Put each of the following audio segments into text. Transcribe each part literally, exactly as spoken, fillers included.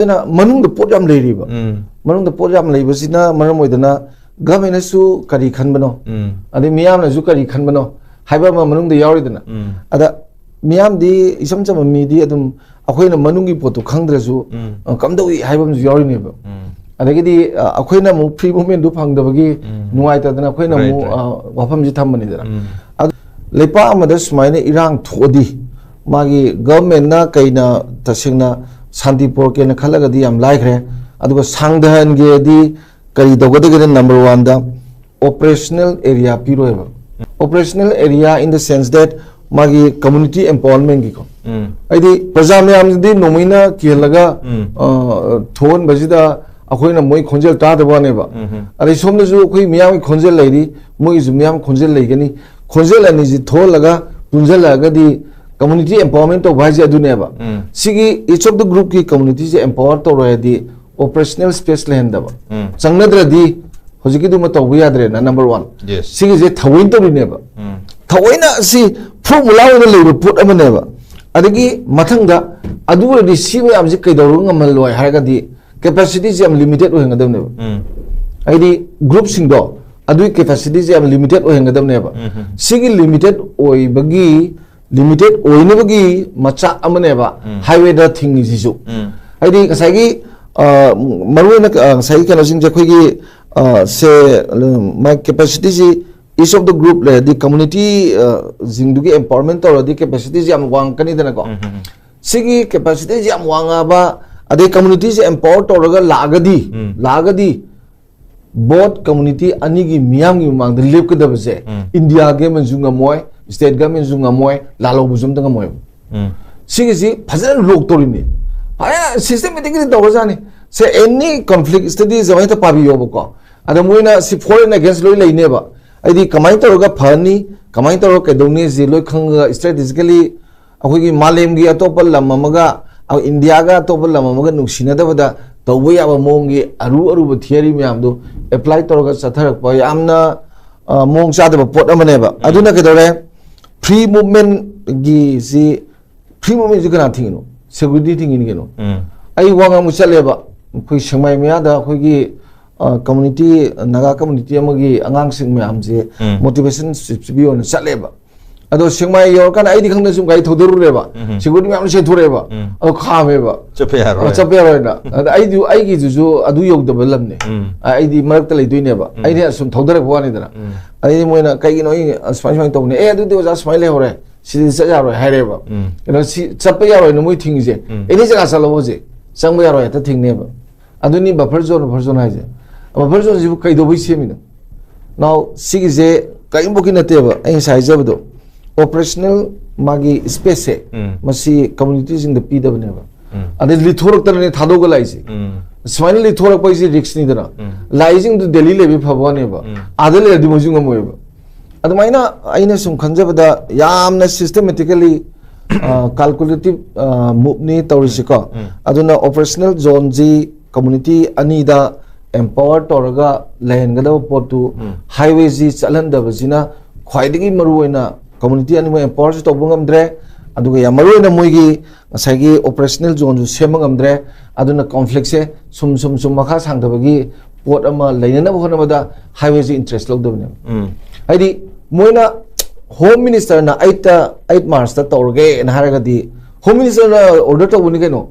ꯑꯗꯨꯅ ꯃꯅꯨꯡꯗ ꯄꯣꯠ ꯌꯥꯝ ꯂꯩꯔꯤꯕ꯫ ꯎꯝ. ꯃꯅꯨꯡꯗ ꯄꯣꯠ ꯌꯥꯝ ꯂꯩꯕꯁꯤꯅ ꯃꯔꯝ ꯑꯣꯏꯗꯅ ꯒꯚꯔꯟꯃꯦꯟꯅꯁꯨ ꯀꯔꯤ ꯈꯟꯕꯅꯣ, ꯎꯝ. ꯑꯗꯩ ꯃꯤꯌꯥꯝꯅꯁꯨ ꯀꯔꯤ ꯈꯟꯕꯅꯣ ꯍꯥꯏꯕ ꯑꯃ ꯃꯅꯨꯡꯗ ꯌꯥꯎꯔꯤꯗꯅ꯫ ꯎꯝ. ꯑꯗ ꯃꯤꯌꯥꯝꯗꯤ, ꯏꯆꯝ ꯆꯝꯕ ꯃꯤꯗꯤ ꯑꯗꯨꯝ ꯑꯩꯈꯣꯏꯅ ꯃꯅꯨꯡꯒꯤ ꯄꯣꯠꯇꯣ ꯈꯪꯗ꯭ꯔꯁꯨ ꯎꯝ. ꯑ, ꯀꯝꯗꯧꯏ ꯍꯥꯏꯕ ꯑꯃꯁꯨ ꯌꯥꯎꯔꯤꯅꯦꯕ꯫ ꯎꯝ. ꯑꯗꯒꯤꯗꯤ ꯑ, ꯑꯩꯈꯣꯏꯅ ꯑꯃꯨꯛ ꯐ꯭ꯔꯤ ꯃꯨꯞꯃꯦꯟꯗꯨ ꯐꯪꯗꯕꯒꯤ ꯎꯝ. ꯅꯨꯡꯉꯥꯏꯇꯗꯅ ꯑꯩꯈꯣꯏꯅ Right, ꯑꯃꯨꯛ right. ꯑ, ꯋꯥꯐꯝꯁꯤ ꯊꯝꯕꯅꯤꯗꯅ꯫ ꯎꯝ. ꯑꯗꯨ ꯂꯩꯄꯥꯛ ꯑꯃꯗ ꯁꯨꯃꯥꯏꯅ ꯏꯔꯥꯡ ꯊꯣꯛꯑꯗꯤ ꯃꯥꯒꯤ ꯒꯚꯔꯟꯃꯦꯟꯠꯅ ꯀꯩꯅ ꯇꯁꯦꯡꯅ ꯁꯥꯟꯇꯤ ꯄꯨꯔꯛꯀꯦꯅ ꯈꯜꯂꯒꯗꯤ ꯌꯥꯝ ꯂꯥꯏꯈ꯭ꯔꯦ꯫ ꯑꯗꯨꯒ ꯁꯥꯡꯊꯍꯟꯒꯦꯗꯤ ꯀꯔꯤ ꯇꯧꯒꯗꯒꯦꯗ? Number one the operational area ꯄꯤꯔꯣꯏꯕ꯫ Operational area in the sense that ꯃꯥꯒꯤ community empowerment ꯀꯤꯀꯣ꯫ ꯎꯝ. ꯍꯥꯏꯗꯤ ꯄ꯭ꯔꯖꯥ ꯃꯌꯥꯝꯁꯤꯗꯤ ꯅꯣꯡꯃꯩꯅ ꯀꯤꯍꯜꯂꯒ ꯎꯝ. ꯑ, ꯊꯣꯛꯍꯟꯕꯁꯤꯗ ꯑꯩꯈꯣꯏꯅ ꯃꯣꯏ ꯈꯣꯟꯖꯦꯜ ꯇꯥꯗꯕ ꯋꯥꯅꯦꯕ꯫ ꯎꯝ. ꯑꯗꯩ ꯁꯣꯝꯗꯁꯨ ꯑꯩꯈꯣꯏ ꯃꯤꯌꯥꯝꯒꯤ ꯈꯣꯟꯖꯦꯜ ꯂꯩꯔꯤ, ꯃꯣꯏꯒꯤꯁꯨ ꯃꯤꯌꯥꯝ ꯈꯣꯟꯖꯦꯜ ꯂꯩꯒꯅꯤ꯫ ꯈꯣꯟꯖꯦꯜ ꯑꯅꯤꯁꯤ ꯊꯣꯛꯍꯜꯂꯒ ꯄꯨꯟꯁꯤꯜꯂꯛꯑꯒꯗꯤ community empowerment ꯇꯧꯕ ꯍꯥꯏꯁꯦ ꯑꯗꯨꯅꯦꯕ꯫ ꯎꯝ. ꯁꯤꯒꯤ each of the group ꯀꯤ community ꯁꯦ empower ꯇꯧꯔꯣꯏ ꯍꯥꯏꯗꯤ operational space ꯂꯩꯍꯟꯗꯕ꯫ ꯎꯝ. ꯆꯪꯅꯗ꯭ꯔꯗꯤ ꯍꯧꯖꯤꯛꯀꯤꯗꯨꯃ ꯇꯧꯕ ꯌꯥꯗ꯭ꯔꯦꯅ, number one꯫ Yes. ꯁꯤꯒꯤꯁꯦ ꯊꯑꯣꯏꯅ ꯇꯧꯔꯤꯅꯦꯕ꯫ ꯎꯝ. ꯊꯑꯣꯏꯅ ꯁꯤ formula ꯑꯣꯏꯅ ꯂꯩꯕ ꯄꯣꯠ ꯑꯃꯅꯦꯕ꯫ ꯑꯗꯒꯤ ꯃꯊꯪꯗ ꯑꯗꯨ ꯑꯣꯏꯔꯗꯤ ꯁꯤ ꯃꯌꯥꯝꯁꯤ ꯀꯩꯗꯧꯔꯒ ꯉꯝꯍꯜꯂꯣꯏ ꯍꯥꯏꯔꯒꯗꯤ capacity ꯁꯦ ꯌꯥꯝ limited ꯑꯣꯏꯍꯟꯒꯗꯕꯅꯦꯕ꯫ ꯎꯝ. ꯍꯥꯏꯗꯤ group ꯁꯤꯡꯗꯣ ꯑꯗꯨꯒꯤ capacity ꯁꯦ ꯌꯥꯝ limited ꯑꯣꯏꯍꯟꯒꯗꯕꯅꯦꯕ꯫ ꯎꯝ. ꯁꯤꯒꯤ limited ꯑꯣꯏꯕꯒꯤ, limited ꯑꯣꯏꯅꯕꯒꯤ ꯃꯆꯥꯛ ꯑꯃꯅꯦꯕ ꯎꯝ. highway ꯗ ꯊꯤꯡꯉꯤꯁꯤꯁꯨ꯫ ꯎꯝ. ꯍꯥꯏꯗꯤ ꯉꯁꯥꯏꯒꯤ ꯑ, ꯃꯔꯨꯑꯣꯏꯅ ꯑ, ꯉꯁꯥꯏꯒꯤ ꯀꯩꯅꯣꯁꯤꯡꯁꯦ ꯑꯩꯈꯣꯏꯒꯤ ꯑ, ꯁꯦ ꯃꯥꯏ capacity ꯁꯤ each of the group ꯂꯩꯔꯗꯤ community ꯑ, ꯁꯤꯡꯗꯨꯒꯤ empowerment ꯇꯧꯔꯗꯤ capacity ꯁꯤ ꯌꯥꯝ ꯋꯥꯡꯉꯛꯀꯅꯤꯗꯅꯀꯣ꯫ ꯎꯝ, ꯎꯝ, ꯎꯝ. ꯁꯤꯒꯤ capacity ꯁꯤ ꯌꯥꯝ ꯋꯥꯡꯉꯛꯑꯕ, ꯑꯗꯩ community ꯁꯦ empower ꯇꯧꯔꯒ ꯂꯥꯛꯑꯒꯗꯤ, ꯎꯝ. ꯂꯥꯛꯑꯒꯗꯤ both community ꯑꯅꯤꯒꯤ ꯃꯤꯌꯥꯝꯒꯤ ꯃꯃꯥꯡꯗ ꯂꯦꯞꯀꯗꯕꯁꯦ ꯎꯝ. India ꯒꯤ ꯑꯃꯁꯨ ꯉꯝꯃꯣꯏ, state government ꯁꯨ ꯉꯝꯃꯣꯏ, ꯂꯥꯜꯍꯧꯕꯁꯨ ꯑꯝꯇ ꯉꯝꯃꯣꯏꯕ꯫ ꯎꯝ. ꯁꯤꯒꯤꯁꯤ ꯐꯖꯅ lock ꯇꯧꯔꯤꯅꯤ꯫ ꯍꯥꯏ, systematically ꯇꯧꯔꯖꯥꯠꯅꯤ꯫ ꯁꯦ, any conflict studies ꯑꯃ ꯍꯦꯛꯇ ꯄꯥꯕꯤꯌꯣꯕꯀꯣ꯫ ꯑꯗ ꯃꯣꯏꯅ ꯁꯤ for and against ꯂꯣꯏ ꯂꯩꯅꯦꯕ꯫ ꯑꯩꯗꯤ ꯀꯃꯥꯏꯅ ꯇꯧꯔꯒ ꯐꯅꯤ, ꯀꯃꯥꯏꯅ ꯇꯧꯔꯒ ꯀꯩꯗꯧꯅꯤ ꯁꯤ ꯂꯣꯏ ꯈꯪꯉꯒ strategically ꯑꯩꯈꯣꯏꯒꯤ ꯃꯥꯂꯦꯝꯒꯤ ꯑꯇꯣꯞꯄ ꯂꯝ ꯑꯃꯒ, ꯑ, ꯏꯟꯗꯤꯌꯥꯒ ꯑꯇꯣꯞꯄ ꯂꯝ ꯑꯃꯒ ꯅꯨꯡꯁꯤꯅꯗꯕꯗ ꯇꯧꯕ ꯌꯥꯕ ꯃꯑꯣꯡꯒꯤ ꯑꯔꯨ ꯑꯔꯨꯕ theory ꯃꯌꯥꯝꯗꯣ apply ꯇꯧꯔꯒ ꯆꯠꯊꯔꯛꯄ ꯌꯥꯝꯅ, ꯑ, ꯃꯑꯣꯡ ꯆꯥꯗꯕ ꯄꯣꯠ ꯑꯃꯅꯦꯕ꯫ ꯑꯗꯨꯅ ꯀꯩꯗꯧꯔꯦ? Free movement ꯒꯤꯁꯤ, free movement ꯁꯤ ꯀꯅꯥ ꯊꯤꯡꯉꯤꯅꯣ? Security ꯊꯤꯡꯉꯤꯅꯤ ꯀꯩꯅꯣ꯫ ꯎꯝ. ꯑꯩ ꯋꯥ ꯉꯥꯡꯕ ꯆꯠꯂꯦꯕ, ꯑꯩꯈꯣꯏ ꯁꯦꯛꯃꯥꯏ ꯃꯌꯥꯗ ꯑꯩꯈꯣꯏꯒꯤ ꯀꯝꯃꯨꯅꯤꯇꯤ, ꯅꯥꯒꯥ ꯀꯝꯃꯨꯅꯤꯇꯤ ꯑꯃꯒꯤ ꯑꯉꯥꯡꯁꯤꯡ ꯃꯌꯥꯝꯁꯦ ꯎꯝ. ꯃꯣꯇꯤꯚꯦꯁꯟ ꯁ꯭ꯄꯤꯆ ꯄꯤꯕ ꯑꯣꯏꯅ ꯆꯠꯂꯦꯕ꯫ ꯑꯗꯣ ꯁꯦꯛꯃꯥꯏ ꯌꯧꯔꯀꯥꯟꯗ ꯑꯩꯗꯤ ꯈꯪꯗꯅ ꯁꯨꯝ ꯒꯥꯔꯤ ꯊꯧꯗꯔꯨꯔꯦꯕ, ꯎꯝ. ꯁꯦꯀ꯭ꯌꯨꯔꯤꯇꯤ ꯃꯌꯥꯝ ꯆꯦꯟꯊꯣꯔꯛꯑꯦꯕ, ꯎꯝ. ꯑꯗꯣ ꯈꯥꯝꯃꯦꯕ꯫ ꯆꯠꯄ ꯌꯥꯔꯣꯏ꯫ ꯑ, ꯆꯠꯄ ꯌꯥꯔꯣꯏꯅ꯫ ꯑꯗ ꯑꯩꯗꯤ, ꯑꯩꯒꯤꯗꯨꯁꯨ ꯑꯗꯨ ꯌꯧꯗꯕ ꯂꯝꯅꯦ꯫ ꯎꯝ. ꯑ, ꯑꯩꯗꯤ ꯃꯔꯛꯇ ꯂꯩꯗꯣꯏꯅꯦꯕ, ꯎꯝ. ꯑꯩꯗꯤ ꯑꯁꯨꯝ ꯊꯧꯗꯔꯛꯄ ꯋꯥꯅꯤꯗꯅ꯫ ꯎꯝ. ꯑꯗꯩꯗꯤ ꯃꯣꯏꯅ, "ꯀꯩꯒꯤꯅꯣ ꯑꯩ ꯁꯨꯃꯥꯏ ꯁꯨꯃꯥꯏꯅ ꯇꯧꯕꯅꯦ?" "ꯑꯦ, ꯑꯗꯨꯗꯤ ꯑꯣꯖꯥ ꯁꯨꯃꯥꯏꯅ ꯂꯩꯍꯧꯔꯦ, ꯁꯤꯗꯤ ꯆꯠ ꯌꯥꯔꯣꯏ" ꯍꯥꯏꯔꯦꯕ꯫ ꯎꯝ. "ꯀꯩꯅꯣ, ꯁꯤ ꯆꯠꯄ ꯌꯥꯔꯣꯏꯅ ꯃꯣꯏ ꯊꯤꯡꯉꯤꯁꯦ, ꯎꯝ. ꯑꯦꯅꯤ ꯖꯒꯥ ꯆꯠꯂꯣ ꯍꯧꯖꯤꯛ, ꯆꯪꯕ ꯌꯥꯔꯣꯏ, ꯍꯦꯛꯇ ꯊꯤꯡꯅꯦꯕ"꯫ ꯑꯗꯨꯅꯤ ꯕꯐꯔ ꯖꯣꯟ, ꯕꯐꯔ ꯖꯣꯟ ꯍꯥꯏꯁꯦ꯫ ꯕꯐꯔ ꯖꯣꯟꯁꯤꯕꯨ ꯀꯩꯗꯧꯕꯩ ꯁꯦꯝꯃꯤꯅꯣ? ꯅꯥꯎ, ꯁꯤꯒꯤꯁꯦ ꯀꯔꯤꯝꯐꯥꯎꯀꯤ ꯅꯠꯇꯦꯕ, ꯑꯩ ꯉꯁꯥꯏ ꯍꯥꯏꯖꯕꯗꯣ꯫ ꯑꯣꯄꯔꯦꯁꯅꯦꯜ ꯃꯥꯒꯤ ꯁ꯭ꯄꯦꯁꯁꯦ ꯎꯝ. ꯃꯁꯤ ꯀꯝꯃꯨꯅꯤꯇꯤꯁꯤꯡꯗ ꯄꯤꯗꯕꯅꯦꯕ꯫ ꯎꯝ. ꯑꯗꯩ ꯂꯤꯊꯣꯔꯛꯇꯅꯅꯦ ꯊꯥꯗꯣꯛꯑꯒ ꯂꯥꯛꯏꯁꯦ꯫ ꯎꯝ. ꯁꯨꯃꯥꯏꯅ ꯂꯤꯊꯣꯔꯛꯄ ꯍꯥꯏꯁꯦ ꯔꯤꯛꯁꯅꯤꯗꯅ꯫ ꯎꯝ. ꯂꯥꯛꯏꯁꯤꯡꯗꯨ ꯗꯦꯜꯂꯤ ꯂꯩꯕ ꯐꯕ ꯋꯥꯅꯦꯕ꯫ ꯎꯝ. ꯑꯥꯗ ꯂꯩꯔꯗꯤ ꯃꯣꯏꯁꯨ ꯉꯝꯃꯣꯏꯕ꯫ ꯑꯗꯨꯃꯥꯏꯅ ꯑꯩꯅ ꯁꯨꯝ ꯈꯟꯖꯕꯗ ꯌꯥꯝꯅ ꯁꯤꯁꯇꯦꯃꯦꯇꯤꯀꯦꯂꯤ, ꯀꯥꯜꯀꯨꯂꯦꯇꯤꯚ ꯃꯨꯚꯅꯤ ꯇꯧꯔꯤꯁꯤꯀꯣ꯫ ꯎꯝ. ꯑꯗꯨꯅ ꯑꯣꯄꯔꯦꯁꯅꯦꯜ ꯖꯣꯟꯁꯤ ꯀꯝꯃꯨꯅꯤꯇꯤ ꯑꯅꯤꯗ ꯑꯦꯝꯄꯥꯋꯔ ꯇꯧꯔꯒ ꯂꯩꯍꯟꯒꯗꯕ ꯄꯣꯠꯇꯨ, ꯎꯝ. ꯍꯥꯏꯋꯦꯁꯤ ꯆꯠꯍꯟꯗꯕꯁꯤꯅ ꯈ꯭ꯋꯥꯏꯗꯒꯤ ꯃꯔꯨꯑꯣꯏꯅ ꯀꯝꯃꯨꯅꯤꯇꯤ ꯑꯅꯤꯃꯛ ꯑꯦꯝꯄꯥꯋꯔꯁꯨ ꯇꯧꯕ ꯉꯝꯗ꯭ꯔꯦ꯫ ꯑꯗꯨꯒ ꯌꯥꯝ ꯃꯔꯨꯑꯣꯏꯅ ꯃꯣꯏꯒꯤ ꯉꯁꯥꯏꯒꯤ ꯑꯣꯄꯔꯦꯁꯅꯦꯜ ꯖꯣꯟꯁꯨ ꯁꯦꯝꯕ ꯉꯝꯗ꯭ꯔꯦ꯫ ꯑꯗꯨꯅ ꯀꯣꯟꯐ꯭ꯂꯤꯛꯁꯦ ꯁꯨꯝ ꯁꯨꯝ ꯁꯨꯝ ꯃꯈꯥ ꯁꯥꯡꯊꯕꯒꯤ ꯄꯣꯠ ꯑꯃ ꯂꯩꯅꯅꯕ ꯍꯣꯠꯅꯕꯗ ꯍꯥꯏꯋꯦꯁꯦ ꯏꯟꯇꯔꯦꯁ ꯂꯧꯗꯕꯅꯦꯕ꯫ ꯎꯝ. ꯍꯥꯏꯗꯤ ꯃꯣꯏꯅ ꯍꯣꯝ ꯃꯤꯅꯤꯁꯇꯔꯅ ꯑꯩꯠꯇ, ꯑꯩꯠ ꯃꯥꯔꯆꯇ ꯇꯧꯔꯒꯦꯅ ꯍꯥꯏꯔꯒꯗꯤ ꯍꯣꯝ ꯃꯤꯅꯤꯁꯇꯔꯅ ꯑꯣꯔꯗꯔ ꯇꯧꯕꯅꯤ ꯀꯩꯅꯣ꯫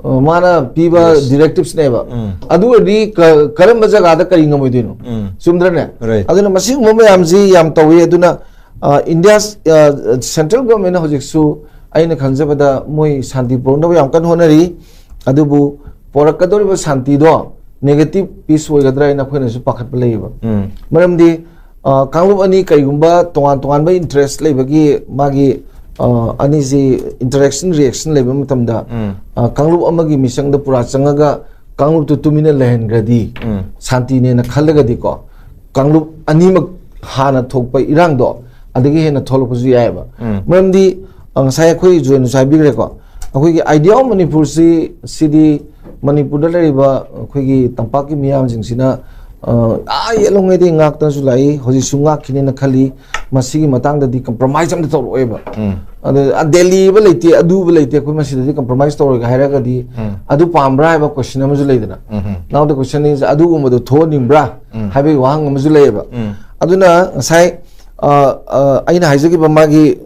ꯑ, ꯃꯥꯅ ꯄꯤꯕ Yes. ꯗꯤꯔꯦꯛꯇꯤꯞꯁꯅꯦꯕ꯫ ꯎꯝ. ꯑꯗꯨ ꯑꯣꯏꯔꯗꯤ ꯀ-, ꯀꯔꯝꯕ ꯖꯒꯥꯗ ꯀꯔꯤ ꯉꯝꯃꯣꯏꯗꯣꯏꯅꯣ? ꯎꯝ. ꯆꯨꯝꯗ꯭ꯔꯅꯦ? Right. ꯑꯗꯨꯅ ꯃꯁꯤꯒꯨꯝꯕ ꯃꯌꯥꯝꯁꯤ ꯌꯥꯝ ꯇꯧꯏ꯫ ꯑꯗꯨꯅ, ꯑ, ꯏꯟꯗꯤꯌꯥ, ꯑ, ꯁꯦꯟꯇ꯭ꯔꯦꯜ ꯒꯣꯔꯃꯦꯟꯅ ꯍꯧꯖꯤꯛꯁꯨ ꯑꯩꯅ ꯈꯟꯖꯕꯗ ꯃꯣꯏ ꯁꯥꯟꯇꯤ ꯄꯨꯔꯛꯅꯕ ꯌꯥꯝ ꯀꯟꯅ ꯍꯣꯠꯅꯔꯤ꯫ ꯑꯗꯨꯕꯨ ꯄꯣꯔꯛꯀꯗꯧꯔꯤꯕ ꯁꯥꯟꯇꯤꯗꯣ ꯅꯦꯒꯦꯇꯤꯚ ꯄꯤꯁ ꯑꯣꯏꯒꯗ꯭ꯔꯥ ꯍꯥꯏꯅ ꯑꯩꯈꯣꯏꯅꯁꯨ ꯄꯥꯈꯠꯄ ꯂꯩꯌꯦꯕ꯫ ꯎꯝ. ꯃꯔꯝꯗꯤ, ꯑ, ꯀꯥꯡꯂꯨꯞ ꯑꯅꯤ ꯀꯩꯒꯨꯝꯕ ꯇꯣꯉꯥꯟ ꯇꯣꯉꯥꯟꯕ ꯏꯟꯇꯔꯦꯁ ꯂꯩꯕꯒꯤ ꯃꯥꯒꯤ, ꯑ, ꯑꯅꯤꯁꯤ ꯏꯟꯇꯔꯦꯛꯁꯟ ꯔꯤꯌꯦꯛꯁꯟ ꯂꯩꯕ ꯃꯇꯝꯗ, ꯎꯝ. ꯑ, ꯀꯥꯡꯂꯨꯞ ꯑꯃꯒꯤ ꯃꯤꯆꯪꯗ ꯄꯨꯔꯥ ꯆꯪꯉꯒ ꯀꯥꯡꯂꯨꯞꯇꯨ ꯇꯨꯃꯤꯟꯅ ꯂꯩꯍꯟꯈ꯭ꯔꯗꯤ ꯎꯝ. ꯁꯥꯟꯇꯤꯅꯦꯅ ꯈꯜꯂꯒꯗꯤꯀꯣ, ꯀꯥꯡꯂꯨꯞ ꯑꯅꯤꯃꯛ ꯍꯥꯟꯅ ꯊꯣꯛꯄ ꯏꯔꯥꯡꯗꯣ ꯑꯗꯒꯤ ꯍꯦꯟꯅ ꯊꯣꯛꯂꯛꯄꯁꯨ ꯌꯥꯏꯑꯕ꯫ ꯎꯝ. ꯃꯔꯝꯗꯤ, ꯑ, ꯉꯁꯥꯏ ꯑꯩꯈꯣꯏ ꯖꯣꯏꯅꯁꯨ ꯍꯥꯏꯕꯤꯈ꯭ꯔꯦꯀꯣ, ꯑꯩꯈꯣꯏꯒꯤ ꯑꯥꯏꯗꯤꯌꯥ ꯑꯣꯐ ꯃꯅꯤꯄꯨꯔꯁꯤ, ꯁꯤꯗꯤ ꯃꯅꯤꯄꯨꯔꯗ ꯂꯩꯔꯤꯕ ꯑꯩꯈꯣꯏꯒꯤ ꯇꯝꯄꯥꯛꯀꯤ ꯃꯤꯌꯥꯝꯁꯤꯡꯁꯤꯅ ꯑ, ꯑꯥ ꯌꯦꯠꯂꯣꯝꯉꯩꯗꯤ ꯉꯥꯛꯇꯅꯁꯨ ꯂꯥꯛꯏ, ꯍꯧꯖꯤꯛꯁꯨ ꯉꯥꯛꯈꯤꯅꯦꯅ ꯈꯜꯂꯤ꯫ ꯃꯁꯤꯒꯤ ꯃꯇꯥꯡꯗꯗꯤ ꯀꯝꯄ꯭ꯔꯣꯃꯥꯏꯁ ꯑꯝꯇ ꯇꯧꯔꯛꯑꯣꯏꯕ꯫ ꯎꯝ. ꯑꯗ, "ꯑ, ꯗꯦꯜꯂꯤꯕ ꯂꯩꯇꯦ, ꯑꯗꯨꯕ ꯂꯩꯇꯦ, ꯑꯩꯈꯣꯏ ꯃꯁꯤꯗꯗꯤ ꯀꯝꯄ꯭ꯔꯣꯃꯥꯏꯁ ꯇꯧꯔꯣꯏꯒ" ꯍꯥꯏꯔꯒꯗꯤ, ꯎꯝ. ꯑꯗꯨ ꯄꯥꯝꯕ꯭ꯔꯥ ꯍꯥꯏꯕ ꯀꯣꯏꯁꯟ ꯑꯃꯁꯨ ꯂꯩꯗꯅ꯫ ꯎꯝ. Now the question is, ꯑꯗꯨꯒꯨꯝꯕꯗꯣ ꯊꯣꯛꯍꯟꯅꯤꯡꯕ꯭ꯔꯥ ꯎꯝ. ꯍꯥꯏꯕꯒꯤ ꯋꯥꯍꯪ ꯑꯃꯁꯨ ꯂꯩꯌꯦꯕ꯫ ꯎꯝ. ꯑꯗꯨꯅ ꯉꯁꯥꯏ, ꯑ, ꯑ, ꯑꯩꯅ ꯍꯥꯏꯖꯈꯤꯕ ꯃꯥꯒꯤ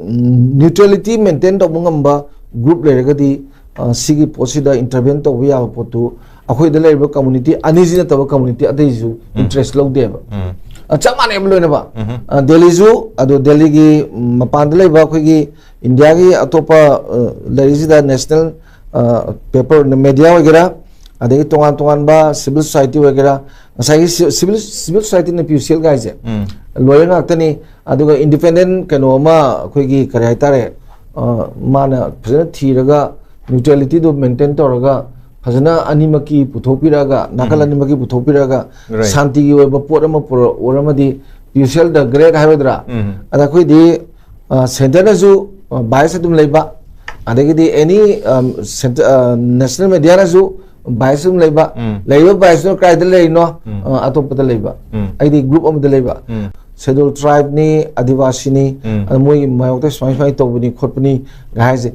ꯅ꯭ꯌꯨꯇ꯭ꯔꯦꯂꯤꯇꯤ ꯃꯦꯟꯇꯦꯟ ꯇꯧꯕ ꯉꯝꯕ ꯒ꯭ꯔꯨꯞ ꯂꯩꯔꯒꯗꯤ, ꯑ, ꯁꯤꯒꯤ ꯄꯣꯠꯁꯤꯗ ꯏꯟꯇꯔꯚꯦꯟ ꯇꯧꯕ ꯌꯥꯕ ꯄꯣꯠꯇꯨ ꯑꯩꯈꯣꯏꯗ ꯂꯩꯔꯤꯕ ꯀꯝꯃꯨꯅꯤꯇꯤ ꯑꯅꯤꯁꯤ ꯅꯠꯇꯕ ꯀꯝꯃꯨꯅꯤꯇꯤ ꯑꯇꯩꯁꯨ ꯏꯟꯇꯔꯦꯁ ꯂꯧꯗꯦꯕ꯫ ꯎꯝ. ꯑ, ꯆꯞ ꯃꯥꯟꯅꯩꯕ ꯂꯣꯏꯅꯃꯛ꯫ ꯎꯝ. ꯑ, ꯗꯦꯜꯂꯤꯁꯨ, ꯑꯗꯣ ꯗꯦꯜꯂꯤꯒꯤ, ꯎꯝ, ꯃꯄꯥꯟꯗ ꯂꯩꯕ ꯑꯩꯈꯣꯏꯒꯤ ꯏꯟꯗꯤꯌꯥꯒꯤ ꯑꯇꯣꯞꯄ, ꯑ, ꯂꯩꯔꯤꯁꯤꯗ ꯅꯦꯁꯅꯦꯜ, ꯑ, ꯄꯦꯄꯔ, ꯃꯦꯗꯤꯌꯥ ꯑꯣꯏꯒꯦꯔꯥ, ꯑꯗꯒꯤ ꯇꯣꯉꯥꯟ ꯇꯣꯉꯥꯟꯕ ꯁꯤꯚꯤꯜ ꯁꯣꯁꯥꯏꯇꯤ ꯑꯣꯏꯒꯦꯔꯥ, ꯉꯁꯥꯏꯒꯤ ꯁꯤ-, ꯁꯤꯚꯤꯜ, ꯁꯤꯚꯤꯜ ꯁꯣꯁꯥꯏꯇꯤꯅ ꯄꯤ ꯌꯨ ꯁꯤ ꯑꯦꯜ ꯒꯥꯏꯁꯦ ꯎꯝ. ꯂꯣꯌꯔ ꯉꯥꯛꯇꯅꯤ꯫ ꯑꯗꯨꯒ ꯏꯟꯗꯤꯄꯦꯟꯗꯦꯟ ꯀꯩꯅꯣ ꯑꯃ ꯑꯩꯈꯣꯏꯒꯤ ꯀꯔꯤ ꯍꯥꯏꯇꯥꯔꯦ, ꯑ, ꯃꯥꯅ ꯐꯖꯅ ꯊꯤꯔꯒ ꯅ꯭ꯌꯨꯇ꯭ꯔꯦꯂꯤꯇꯤꯗꯣ ꯃꯦꯟꯇꯦꯟ ꯇꯧꯔꯒ ꯐꯖꯅ ꯑꯅꯤꯃꯛꯀꯤ ꯄꯨꯊꯣꯛꯄꯤꯔꯛꯑꯒ, ꯅꯥꯀꯜ ꯎꯝ. ꯑꯅꯤꯃꯛꯀꯤ ꯄꯨꯊꯣꯛꯄꯤꯔꯛꯑꯒ Right. ꯁꯥꯟꯇꯤꯒꯤ ꯑꯣꯏꯕ ꯄꯣꯠ ꯑꯃ ꯄꯨꯔꯛꯑꯣꯔꯝꯃꯗꯤ P U C L the great ꯍꯥꯏꯔꯣꯏꯗ꯭ꯔꯥ? ꯎꯝ. ꯑꯗ ꯑꯩꯈꯣꯏꯗꯤ, ꯑ, ꯁꯦꯟꯇꯔꯅꯁꯨ, ꯑ, ꯕꯥꯏꯁ ꯑꯗꯨꯝ ꯂꯩꯕ, ꯑꯗꯒꯤꯗꯤ ꯑꯦꯅꯤ, ꯑꯝ, ꯁꯦꯟꯇ-, ꯑ, ꯅꯦꯁꯅꯦꯜ ꯃꯦꯗꯤꯌꯥꯅꯁꯨ ꯕꯥꯏꯁ ꯑꯗꯨꯝ ꯂꯩꯕ, ꯎꯝ. ꯂꯩꯔꯤꯕ ꯕꯥꯏꯁꯇꯨꯅ ꯀꯗꯥꯏꯗ ꯂꯩꯔꯤꯅꯣ? ꯎꯝ. ꯑ, ꯑꯇꯣꯞꯄꯗ ꯂꯩꯕ꯫ ꯎꯝ. ꯑꯩꯗꯤ ꯒ꯭ꯔꯨꯞ ꯑꯃꯗ ꯂꯩꯕ꯫ ꯎꯝ. ꯁꯦꯗꯨꯜ ꯇ꯭ꯔꯥꯏꯕꯅꯤ, ꯑꯗꯤꯋꯥꯁꯤꯅꯤ, ꯎꯝ. ꯑꯗ ꯃꯣꯏꯒꯤ ꯃꯥꯌꯣꯛꯇ ꯁꯨꯃꯥꯏ ꯁꯨꯃꯥꯏꯅ ꯇꯧꯕꯅꯤ ꯈꯣꯠꯄꯅꯤ ꯍꯥꯏꯁꯦ,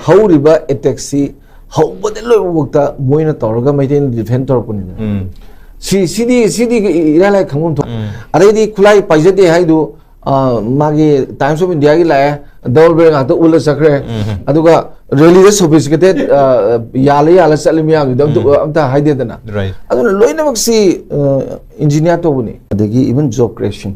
ꯍꯧꯔꯤꯕ ꯑꯦꯇꯦꯛꯁꯤ ꯍꯧꯕꯗꯩ ꯂꯣꯏꯕꯐꯥꯎꯗ ꯃꯣꯏꯅ ꯇꯧꯔꯒ ꯃꯩꯇꯩꯅ ꯗꯤꯐꯦꯟ ꯇꯧꯔꯛꯄꯅꯤꯅ꯫ ꯎꯝ. ꯁꯤ, ꯁꯤꯗꯤ, ꯁꯤꯗꯤ ꯏꯔꯥꯏ ꯂꯥꯏ ꯈꯪꯐꯝ ꯊꯣꯛ꯫ ꯎꯝ. ꯑꯗꯩꯗꯤ ꯈꯨꯠꯂꯥꯏ ꯄꯥꯏꯖꯗꯦ ꯍꯥꯏꯗꯨ, ꯑ, ꯃꯥꯒꯤ ꯇꯥꯏꯝꯁ ꯑꯣꯐ ꯏꯟꯗꯤꯌꯥꯒꯤ ꯂꯥꯛꯑꯦ, ꯗꯕꯜ ꯕꯦꯔꯦꯜ ꯉꯥꯛꯇ ꯎꯠꯂ ꯆꯠꯈ꯭ꯔꯦ꯫ ꯎꯝ. ꯑꯗꯨꯒ ꯔꯦꯂꯤꯗ ꯁꯣꯐꯤꯁꯇꯤꯀꯦꯇꯦꯠ, ꯑ, ꯌꯥꯜꯂ ꯌꯥꯜꯂ ꯆꯠꯂꯤ ꯃꯌꯥꯝꯗꯨꯗꯤ ꯑꯝꯇ, ꯎꯝ. ꯑꯝꯇ ꯍꯥꯏꯗꯦꯗꯅ꯫ Right. ꯑꯗꯨꯅ ꯂꯣꯏꯅꯃꯛꯁꯤ, ꯑ, ꯏꯟꯖꯤꯅꯤꯌꯥꯔ ꯇꯧꯕꯅꯤ꯫ ꯑꯗꯒꯤ even job creation,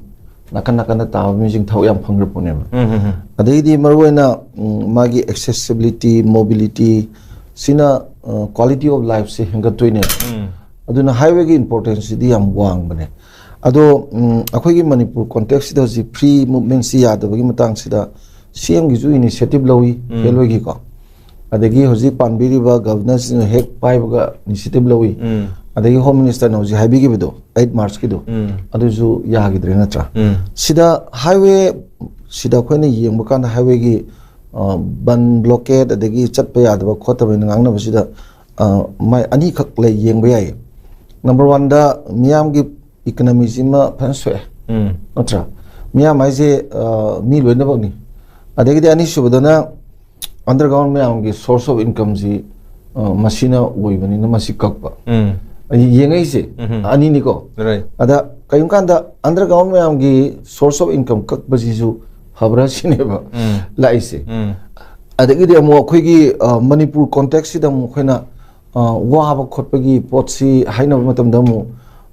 ꯅꯥꯀꯟ ꯅꯥꯀꯟꯗ ꯇꯥꯕ ꯃꯤꯁꯤꯡ ꯊꯕꯛ ꯌꯥꯝ ꯐꯪꯈ꯭ꯔ ꯄꯣꯠꯅꯦꯕ꯫ ꯎꯝ, ꯎꯝ, ꯎꯝ. ꯑꯗꯩꯗꯤ ꯃꯔꯨꯑꯣꯏꯅ, ꯎꯝ, ꯃꯥꯒꯤ accessibility, mobility, ꯁꯤꯅ, ꯑ, quality of lifeꯁꯦ ꯍꯦꯟꯒꯠꯇꯣꯏꯅꯦꯕ꯫ ꯎꯝ. ꯑꯗꯨꯅ highwayꯒꯤ importanceꯁꯤꯗꯤ ꯌꯥꯝ ꯋꯥꯡꯕꯅꯦ꯫ ꯑꯗꯣ, ꯎꯝ, ꯑꯩꯈꯣꯏꯒꯤ ꯃꯅꯤꯄꯨꯔ contextꯁꯤꯗ ꯍꯧꯖꯤꯛ free movementꯁꯤ ꯌꯥꯗꯕꯒꯤ ꯃꯇꯥꯡꯁꯤꯗ ꯁꯤ ꯑꯦꯝꯒꯤꯁꯨ initiative ꯂꯧꯏ, ꯎꯝ. railwayꯒꯤꯀꯣ꯫ ꯑꯗꯒꯤ ꯍꯧꯖꯤꯛ ꯄꯥꯟꯕꯤꯔꯤꯕ governorꯁꯤꯅ ꯍꯦꯛ ꯄꯥꯏꯕꯒ initiative ꯂꯧꯏ꯫ ꯎꯝ. ꯑꯗꯒꯤ Home Ministerꯅ ꯍꯧꯖꯤꯛ ꯍꯥꯏꯕꯤꯈꯤꯕꯗꯣ, eight Marchꯀꯤꯗꯣ, ꯎꯝ. ꯑꯗꯨꯁꯨ ꯌꯥꯈꯤꯗ꯭ꯔꯦ ꯅꯠꯇ꯭ꯔꯥ? ꯎꯝ. ꯁꯤꯗ highway ꯁꯤꯗ ꯑꯩꯈꯣꯏꯅ ꯌꯦꯡꯕ ꯀꯥꯟꯗ highwayꯒꯤ, ꯑ, ꯕꯟ blockade ꯑꯗꯒꯤ ꯆꯠꯄ ꯌꯥꯗꯕ ꯈꯣꯠꯇꯕ ꯍꯥꯏꯅ ꯉꯥꯡꯅꯕꯁꯤꯗ, ꯑ, ꯃꯥꯏ ꯑꯅꯤꯈꯛ ꯂꯩ ꯌꯦꯡꯕ ꯌꯥꯏꯌꯦ꯫ Number oneꯗ ꯃꯤꯌꯥꯝꯒꯤ ꯏꯀꯅꯃꯤꯁꯤꯃ ꯐꯖꯅ ꯁꯣꯛꯑꯦ, ꯎꯝ ꯅꯠꯇ꯭ꯔꯥ? ꯃꯤꯌꯥꯝ ꯍꯥꯏꯁꯦ, ꯑ, ꯃꯤ ꯂꯣꯏꯅꯃꯛꯅꯤ꯫ ꯑꯗꯒꯤꯗꯤ ꯑꯅꯤꯁꯨꯕꯗꯅ, underground ꯃꯌꯥꯝꯒꯤ source of incomeꯁꯤ, ꯑ, ꯃꯁꯤꯅ ꯑꯣꯏꯕꯅꯤꯅ ꯃꯁꯤ ꯀꯛꯄ꯫ ꯎꯝ ꯑꯩ ꯌꯦꯡꯉꯛꯏꯁꯦ ꯎꯝ ꯑꯅꯤꯅꯤꯀꯣ꯫ Right. ꯑꯗ ꯀꯔꯤꯒꯨꯝꯕ ꯀꯥꯟꯗ underground ꯃꯌꯥꯝꯒꯤ source of income ꯀꯛꯄꯁꯤꯁꯨ ꯐꯕ꯭ꯔꯥ ꯁꯤꯅꯦꯕ ꯎꯝ ꯂꯥꯛꯏꯁꯦ꯫ ꯎꯝ ꯑꯗꯒꯤꯗꯤ ꯑꯃꯨꯛ ꯑꯩꯈꯣꯏꯒꯤ, ꯑ, ꯃꯅꯤꯄꯨꯔ contextꯁꯤꯗ ꯑꯃꯨꯛ ꯑꯩꯈꯣꯏꯅ, ꯑ, ꯋꯥꯕ ꯈꯣꯠꯄꯒꯤ ꯄꯣꯠꯁꯤ ꯍꯥꯏꯅꯕ ꯃꯇꯝꯗ ꯑꯃꯨꯛ,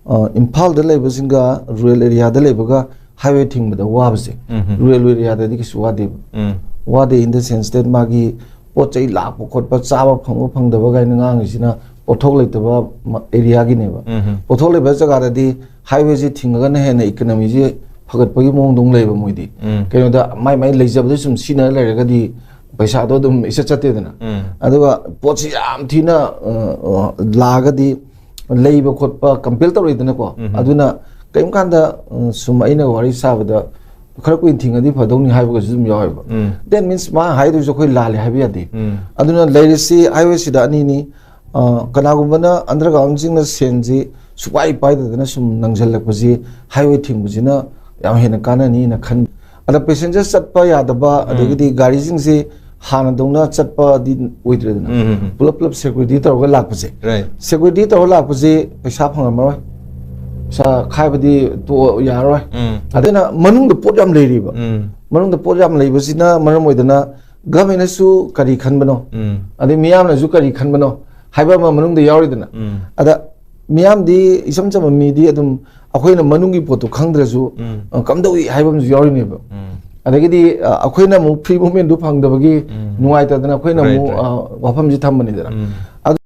ꯑ, ꯏꯝꯐꯥꯜꯗ ꯂꯩꯕꯁꯤꯡꯒ rural areaꯗ ꯂꯩꯕꯒ highway ꯊꯤꯡꯕꯗ ꯋꯥꯕꯁꯦ, ꯎꯝ rural areaꯗꯗꯤ ꯀꯩꯁꯨ ꯋꯥꯗꯦꯕ꯫ ꯎꯝ ꯋꯥꯗꯦ in the sense that ꯃꯥꯒꯤ ꯄꯣꯠ ꯆꯩ ꯂꯥꯛꯄ ꯈꯣꯠꯄ, ꯆꯥꯕ ꯐꯪꯕ ꯐꯪꯗꯕ ꯀꯥꯏꯅ ꯉꯥꯡꯉꯤꯁꯤꯅ ꯄꯣꯠꯊꯣꯛ ꯂꯩꯇꯕ ꯃ-, areaꯒꯤꯅꯦꯕ꯫ ꯎꯝ ꯄꯣꯠꯊꯣꯛ ꯂꯩꯕ ꯖꯒꯥꯗꯗꯤ highwayꯁꯤ ꯊꯤꯡꯉꯒꯅ ꯍꯦꯟꯅ economyꯁꯤ ꯐꯒꯠꯄꯒꯤ ꯃꯑꯣꯡꯗ ꯑꯃꯨꯛ ꯂꯩꯕ ꯃꯣꯏꯗꯤ꯫ ꯎꯝ ꯀꯩꯅꯣꯗ ꯃꯥꯏ ꯃꯥꯏ ꯂꯩꯖꯕꯗ ꯁꯨꯝ ꯁꯤꯖꯤꯟꯅꯔ ꯂꯩꯔꯒꯗꯤ ꯄꯩꯁꯥꯗꯣ ꯑꯗꯨꯝ ꯏꯆꯠ ꯆꯠꯇꯦꯗꯅ꯫ ꯎꯝ ꯑꯗꯨꯒ ꯄꯣꯠꯁꯤ ꯌꯥꯝ ꯊꯤꯅ, ꯑ, ꯑ, ꯂꯥꯛꯑꯒꯗꯤ ꯂꯩꯕ ꯈꯣꯠꯄ compel ꯇꯧꯔꯛꯏꯗꯅꯀꯣ꯫ ꯎꯝ ꯑꯗꯨꯅ ꯀꯔꯤꯒꯨꯝꯕ ꯀꯥꯟꯗ, ꯑ, ꯁꯨꯝ ꯑꯩꯅ ꯋꯥꯔꯤ ꯁꯥꯕꯗ ꯈꯔ ꯀꯨꯏꯅ ꯊꯤꯡꯉꯗꯤ ꯐꯗꯧꯅꯤ ꯍꯥꯏꯕꯒꯁꯨ ꯑꯗꯨꯝ ꯌꯥꯎꯋꯦꯕ꯫ ꯎꯝ That means ꯃꯥ ꯍꯥꯏꯗꯣꯏꯁꯨ ꯑꯩꯈꯣꯏ ꯂꯥꯜꯂꯦ ꯍꯥꯏꯕ ꯌꯥꯗꯦ꯫ ꯎꯝ ꯑꯗꯨꯅ ꯂꯩꯔꯤꯁꯤ highwayꯁꯤꯗ ꯑꯅꯤꯅꯤ꯫ ꯑ, ꯀꯅꯥꯒꯨꯝꯕꯅ undergroundꯁꯤꯡꯅ ꯁꯦꯟꯁꯤ ꯁꯨꯄꯥꯏ ꯄꯥꯏꯗꯗꯅ ꯁꯨꯝ ꯅꯪꯁꯤꯜꯂꯛꯄꯁꯤ highway ꯊꯤꯡꯕꯁꯤꯅ ꯌꯥꯝ ꯍꯦꯟꯅ ꯀꯥꯟꯅꯅꯤꯅ ꯈꯟ-, ꯑꯗ passenger ꯆꯠꯄ ꯌꯥꯗꯕ, ꯑꯗꯒꯤꯗꯤ ꯒꯥꯔꯤꯁꯤꯡꯁꯤ ꯍꯥꯟꯅꯗꯧꯅ ꯆꯠꯄꯗꯤ ꯑꯣꯏꯗ꯭ꯔꯦꯗꯅ꯫ ꯎꯝ, ꯎꯝ, ꯎꯝ꯫ ꯄꯨꯂꯞ ꯄꯨꯂꯞ security ꯇꯧꯔꯒ ꯂꯥꯛꯄꯁꯦ, Right. security ꯇꯧꯔꯒ ꯂꯥꯛꯄꯁꯦ ꯄꯩꯁꯥ ꯐꯪꯉꯝꯃꯔꯣꯏ, ꯄꯩꯁꯥ ꯈꯥꯏꯕꯗꯤ ꯇꯣꯛꯑ ꯌꯥꯔꯔꯣꯏ꯫ ꯎꯝ ꯑꯗꯨꯅ ꯃꯅꯨꯡꯗ ꯄꯣꯠ ꯌꯥꯝ ꯂꯩꯔꯤꯕ, ꯎꯝ ꯃꯅꯨꯡꯗ ꯄꯣꯠ ꯌꯥꯝ ꯂꯩꯕꯁꯤꯅ ꯃꯔꯝ ꯑꯣꯏꯗꯅ governmentꯅꯁꯨ ꯀꯔꯤ ꯈꯟꯕꯅꯣ, ꯎꯝ ꯑꯗꯩ ꯃꯤꯌꯥꯝꯅꯁꯨ ꯀꯔꯤ ꯈꯟꯕꯅꯣ ꯍꯥꯏꯕ ꯑꯃ ꯃꯅꯨꯡꯗ ꯌꯥꯎꯔꯤꯗꯅ꯫ ꯎꯝ ꯑꯗ ꯃꯤꯌꯥꯝꯗꯤ, ꯏꯆꯝ ꯆꯝꯕ ꯃꯤꯗꯤ ꯑꯗꯨꯝ ꯑꯩꯈꯣꯏꯅ ꯃꯅꯨꯡꯒꯤ ꯄꯣꯠꯇꯣ ꯈꯪꯗ꯭ꯔꯁꯨ, ꯎꯝ ꯑ, ꯀꯝꯗꯧꯏ ꯍꯥꯏꯕ ꯑꯃꯁꯨ ꯌꯥꯎꯔꯤꯅꯦꯕ꯫ ꯎꯝ ꯑꯗꯒꯤꯗꯤ, ꯑ, ꯑꯩꯈꯣꯏꯅ ꯑꯃꯨꯛ free movementꯗꯨ ꯐꯪꯗꯕꯒꯤ ꯎꯝ ꯅꯨꯡꯉꯥꯏꯇꯗꯅ ꯑꯩꯈꯣꯏꯅ Right, ꯑꯃꯨꯛ, right. ꯑ, ꯋꯥꯐꯝꯁꯤ ꯊꯝꯕꯅꯤꯗꯅ꯫ ꯎꯝ ꯑꯗꯨ